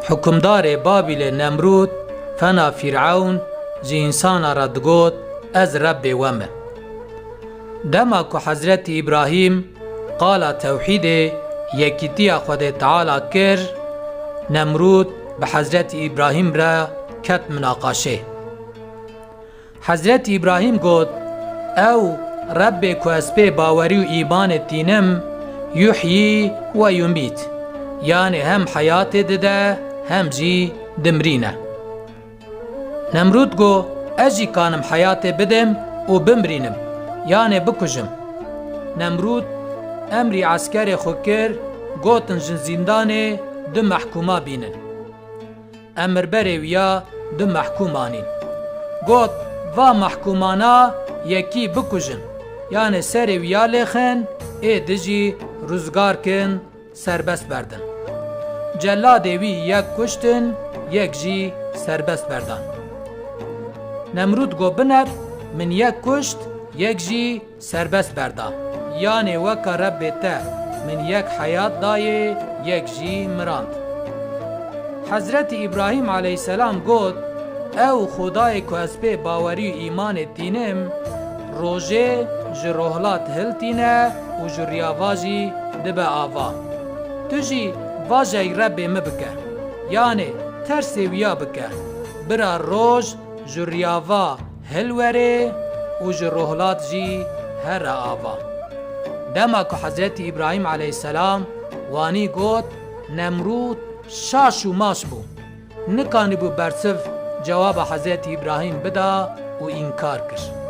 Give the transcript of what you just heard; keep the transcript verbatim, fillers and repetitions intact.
Hukimdarê Babîlê Nemrûd fena Fîrewn ji însana re digot, Ez Rebbê we me. Dema ku Hezretî Îbrahîm qala tewhîdê, yekîtiya Xwedê Teala kir, Nemrûd bi Hezretî Îbrahîm re ket minaqaşê. Hezretî Îbrahîm got, Ew Rebbê ku ez pê bawerî û îmanê tînim, yuhyî we yumît, yanê hem heyatê dide, hem jî dimrîne. Nemrûd got, Ez jî kanim heyatê bidim û bimrînim, yanê bikujim. Nemrûd emrî eskerê xwe kir, gotin, Ji zîndanê du mehkûma bînin. Emirberê wiya du mehkûm anîn. Got, Va mehkûmana yekî bikujin, yanê serê wiya lêxin, ê di jî ruzgar kin, serbest berdin. Celadê wî yek kuştin, yek jî serbest berdan. Nemrûd got, Binêr, min yek kuşt, yek jî serbest berda. Yanê weka Rebbê te min yek heyat dayê, yek jî mirand. Hezretî Îbrahîm aleyhisselam got, Ew Xwedayê ku ez pê bawerî û îmanê tînim, rojê ji rohlat hiltîne û ji riyava jî dibe ava. Tu jî vajeyî Rebbê min bike, yanê tersê wiya bike, bira roj ji riyava hilwerê û ji rohlat jî here ava. Dema ku Hezretî Îbrahîm aleyhisselam wanî got, Nemrûd şaş û maş bû. Nikanîbû bersiv cewaba Hezretî Îbrahîm bida û înkar kir.